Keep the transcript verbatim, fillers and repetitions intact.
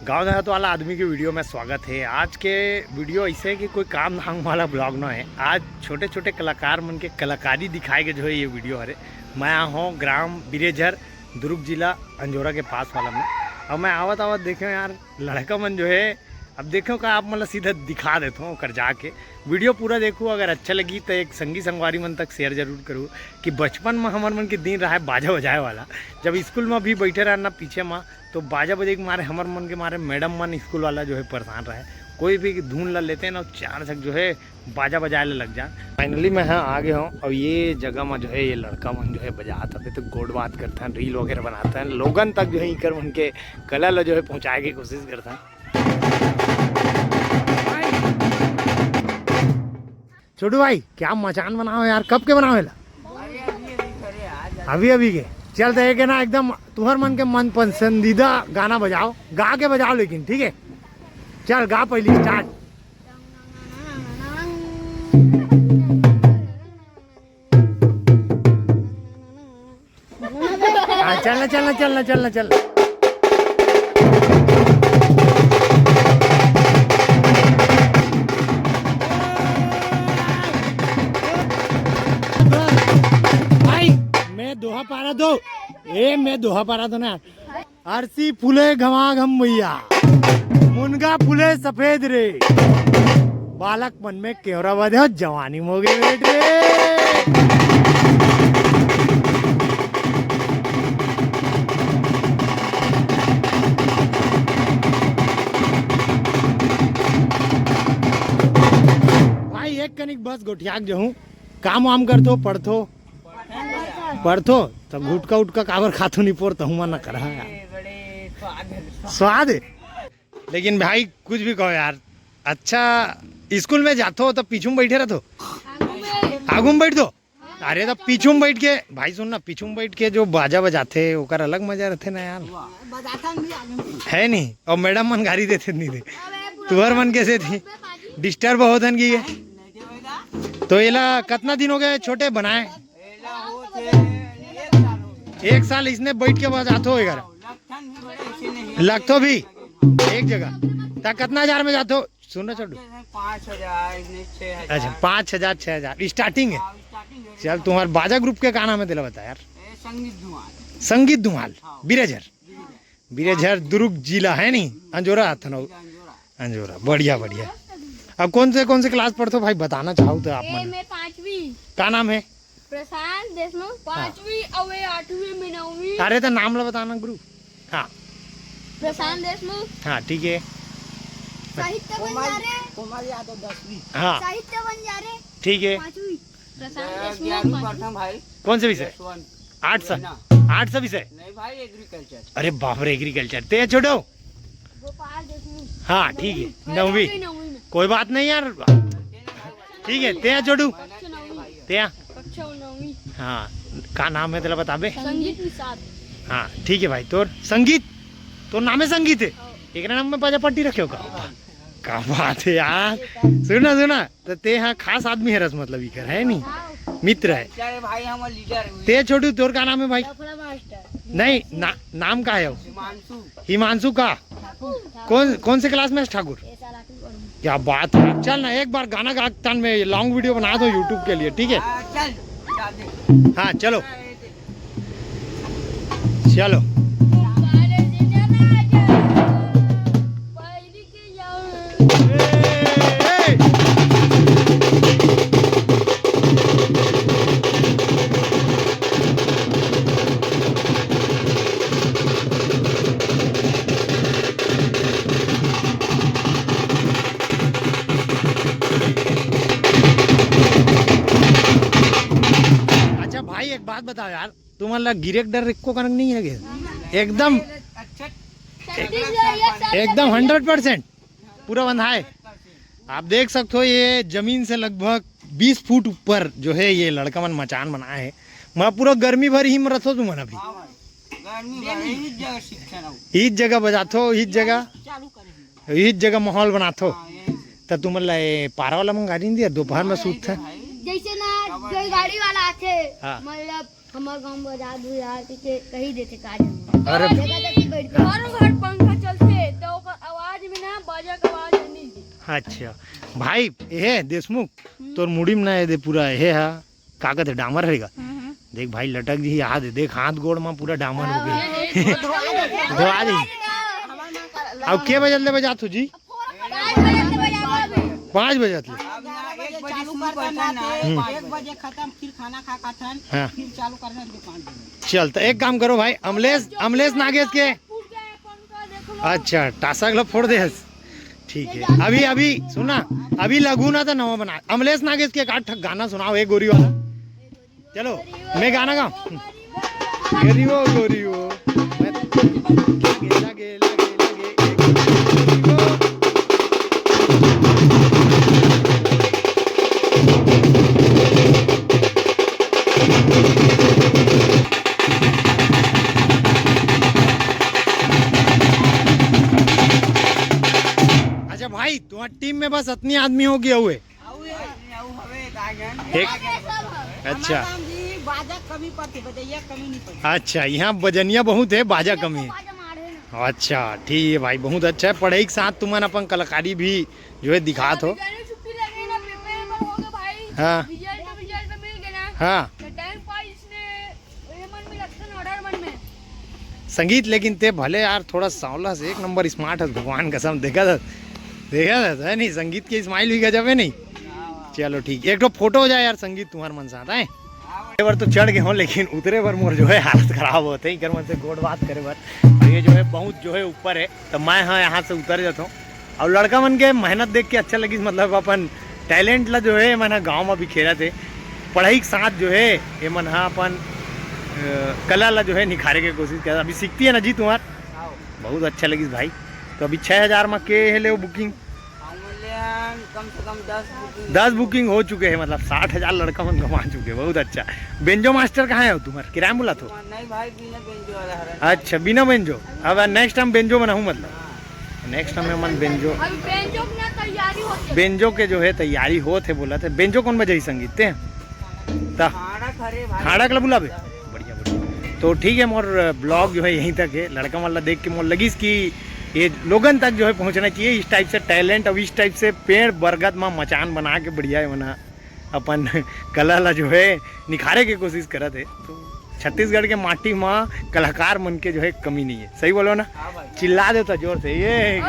गांव देहात वाला आदमी के वीडियो में स्वागत है। आज के वीडियो ऐसे है कि कोई काम धाम वाला ब्लॉग ना है। आज छोटे छोटे कलाकार मन के कलाकारी दिखाए के जो है ये वीडियो हरे। मैं आया हूँ ग्राम बिरेझर, दुर्ग जिला, अंजोरा के पास वाला में। अब मैं आवत आवत देखे यार, लड़का मन जो है, अब देखो का आप मतलब सीधा दिखा देता हूँ ओकर जाके। वीडियो पूरा देखो, अगर अच्छा लगी तो एक संगी संगवारी मन तक शेयर जरूर करो कि बचपन में हमर मन के दिन रहा है बाजा बजाए वाला। जब स्कूल में भी बैठे रहना पीछे में, तो बाजा बजे के मारे हमर मन के मारे मैडम मन स्कूल वाला जो है परेशान रहे। कोई भी धुन ला लेते हैं ना, चार छक जो है बाजा बजाए ला लग जा। फाइनली मैं हाँ आ गया हूँ। और ये जगह में जो है ये लड़का मन जो है बजात हते, तो गोड बात करते हैं, रील वगैरह बनाते हैं, लोगन तक जो है इकर मन के कला ला जो है पहुँचाए की कोशिश करते हैं। छोटू भाई, क्या मचान बनाओ यार, कब के बनाओ एला? अभी अभी के। चल तो एक है ना, एकदम तुहर मन के मन पसंदीदा गाना बजाओ, गा के बजाओ लेकिन, ठीक है? चल गा पहली स्टार्ट। हाँ, चलना, चलना, चलना, चलना, चल। भाई, मैं दोहा पारा दो। ए, मैं दोहा पारा दो ना। अरसी फूले घमा घम भैया, मुनगा फूले सफेद रे, बालक मन में केवरा बधे, जवानी मोगे वेट रे। भाई, एक कनिक बस गोठियाक जहूँ, काम वाम करथो, पढ़थो, पढ़थो, त गुटका उटका काबर खाथो, निपोर तहूँ मन न करा यार। स्वाद है। लेकिन भाई, कुछ भी कहो यार, अच्छा, स्कूल में जाथो तो पीछू में बैठे रहथो, आगू में बैठ दो। अरे, तो पीछू में बैठ के, भाई सुन ना, पीछू में बैठ के जो बाजा बजाथे, ओकर अलग मजा रहथे ना यार। है नहीं? और मैडम मन गारी देथे नहीं दे। तुहर मन कैसे थी? डिस्टर्ब होत हन कि ये? तो एला कितना दिन हो गए छोटे बनाए? एक साल इसने बैठ के बजाथो एकर। लगथो भी एक जगह। त कितना हजार में जाथो? सुन ना छोटू। पाँच हजार, इसमें छः हजार। अच्छा, पाँच हजार, छः हजार स्टार्टिंग है। हाँ, स्टार्टिंग है। चल, तुम्हार बाजा ग्रुप के का नाम है, तेला बता यार। ए, संगीत धुमाल। संगीत धुमाल, हाँ। बिरेझर। बिरेझर दुर्ग जिला है नी? अंजोरा हाथ ना? अंजोरा। अंजोरा, बढ़िया, बढ़िया। अब कौन से, कौन से क्लास पढ़थो भाई, बताना चाहो तो आप ए, मन। मैं पाँचवीं। का नाम है? प्रशांत देशमुख, हाँ। पाँचवीं, अउ ए आठवीं में नौवीं। अरे, तो नाम ला बताना गुरु। हाँ। प्रशांत देशमुख। हाँ, ठीक है। साहित्य कोमल, बंजारे। कोमल यादव दसवीं। हाँ। साहित्य बंजारे। ठीक है। पाँचवीं। प्रशांत देशमुख, ग्यारहवीं पाँचवीं। पढ़ता हूँ भाई। कौन से विषय? जसवंत। आर्ट्स। ना। आर्ट्स विषय? नहीं भाई, एग्रीकल्चर। अरे बाप रे, एग्रीकल्चर। ते छोटू? गोपाल देशमुख। हाँ, ठीक है। नौवीं। नौवीं, नौवीं में। कोई बात नहीं यार। ठीक है, ते छोटू। कक्षा नौवीं। ते? कक्षा नौवीं। हाँ, का नाम है तेला बताबे? संगीत निषाद। हाँ, ठीक है भाई, तोर संगीत, तोर नाम है संगीत है? हाँ। एकरा नाम में बाजा पट्टी रखे हो का? का बात है यार, सुना, सुना, तो ते हाँ खास आदमी है रस, मतलब इकर, है नी? हाँ। मित्र है। अरे भाई, हम लीडर हुई। ते छोटू, तोर का नाम है भाई? लफड़ा मास्टर। नहीं, ना, नाम का है वो? हिमांशु। हिमांशु का? ठाकुर। कौन, कौन से क्लास में है ठाकुर? ये साल आठवीं पढ़ूंगा। क्या बात है, चल ना एक बार गाना गा तान में लॉन्ग वीडियो बना दो YouTube के लिए, ठीक है? हाँ, चल, गा दे। हाँ, चलो। चलो। अच्छा भाई, एक बात बताओ यार, तुमन ला गिरे के डर एको कनक नहीं है के? एकदम, एकदम हंड्रेड परसेंट पूरा बंधा है। आप देख सकते हो, ये जमीन से लगभग बीस फुट ऊपर जो है, ये लड़का मन मचान बनाए है। मैं पूरा गर्मी भर ही में रथो तुमन अभी। हाँ भाई, गर्मी भर इस जगह शिक्षण हो। इस जगह बजाथो, इस जगह, चालू करेंगे। इस जगह माहौल बनाथो। हाँ, यही से। त तुमन ला ये पारा वाला मंगा दिन दिया, दोपहर में सूत था। जैसे ना, जो गाड़ी वाला आथे, हाँ। मतलब, हमर गांव में बजा दू यार, कि के कही देथे का जाने। अरे। जगह जगह बैठ के। हर घर पंखा चलथे, तो ओकर अच्छा भाई, एहे देशमुख, तोर मुड़ी में ना, ये दे पूरा एहे हा, का कहते, डामर हरे का? देख भाई, लटक जी, याद है, देख हाथ गोड़ में पूरा डामर हो गई। धोआ दी। अब के बजे ले बजात हो जी? पाँच बजे ले। चालू करता ना थे, हम्म। एक बजे खत्म, फिर खाना खा खाथन, हाँ। फिर चालू करथन दुकान। चल, तो एक काम करो भाई, अमलेश, अमलेश नागेश के। अच्छा, टासा गला फोड़ दे हस। ठीक है, अभी, अभी सुना, अभी लघु ना तो नवा बना। अमलेश नागेश के एक आठ ठक गाना सुनाओ, एक गोरी वाला। चलो, मैं गाना गाऊं। गोरी वो, गोरी वो, मैं लगे, लगे, लगे, लगे, एक गोरी वो। अच्छा भाई, तुम्हारी टीम में बस इतनी आदमी हो गया हुए? एक, अच्छा। बाजा कमी पड़ती, बजैया कमी नहीं पड़ती। अच्छा, यहाँ बजनिया बहुत है, बाजा कमी है। अच्छा, ठीक है भाई, बहुत अच्छा है। पढ़ाई के साथ तुमन अपन कलाकारी भी जो है दिखात हो। छुट्टी लगे ना, पेपर वेपर हो गए भाई। हाँ। रिजल्ट, रिजल्ट मिल गया ना। हाँ। तो टाइम पास इसने, ये मन में लगता ना, ऑर्डर मन में। संगीत, लेकिन ते भले यार थोड़ा सांवला से एक नंबर स्मार्ट है, भगवान कसम, देखा था, देखा था, है नहीं? संगीत के स्माइल भी गजब है नहीं? चलो ठीक, एक ठो फोटो हो जाए यार संगीत तुम्हारे मन साथ, है? एक बार तो चढ़ गए हो, लेकिन उतरे बार मोर जो है हालत खराब होते ही, कर मन से गोड़ बात करे बार। और ये जो है बहुत जो है ऊपर है, तो मैं हाँ यहाँ से उतर जाता हूँ। और लड़का मन के मेहनत देख के अच्छा लगिस, मतलब अपन टैलेंट ला जो है मन गाँव में बिखेरत हे, पढ़ाई के साथ जो है ये मन हा अपन अ, कला ला जो है निखारे के कोशिश करत। अभी सीखती है ना जी तुम्हार? बहुत अच्छा लगिस भाई। तो अभी छः हज़ार में के है ले बुकिंग? कम से कम दस बुकिंग। दस बुकिंग हो चुके हैं, मतलब साठ हज़ार लड़का मन कमा चुके हैं। बहुत अच्छा। बेंजो मास्टर कहाँ है तुम्हार, किराया में बुलात हो? नहीं भाई, बिना बेंजो वाला हरा। अच्छा, बिना बेंजो। अब नेक्स्ट टाइम बेंजो बनाऊँ, मतलब नेक्स्ट टाइम में मन बेंजो, अभी बेंजो की ना तैयारी होती है। बेंजो के जो है तैयारी होत है, बोलत है। बेंजो कौन बजाई संगीत ते? ता खाड़ा खरे भाई। खाड़ा के ला बुलाबे? बढ़िया, बढ़िया। तो ठीक है, मोर ब्लॉग जो है यहीं तक है। लड़का मन ला देख के मोर लगिस कि ये लोगन तक जो है पहुंचना चाहिए इस टाइप से टैलेंट, अब इस टाइप से पेड़ बरगद मा मचान बना के बढ़िया है वना अपन कला ला जो है निखारे के कोशिश करत है। तो छत्तीसगढ़ के माटी मा कलाकार मन के जो है कमी नहीं है, सही बोलो ना? हाँ भाई। चिल्ला देता जोर से, ये।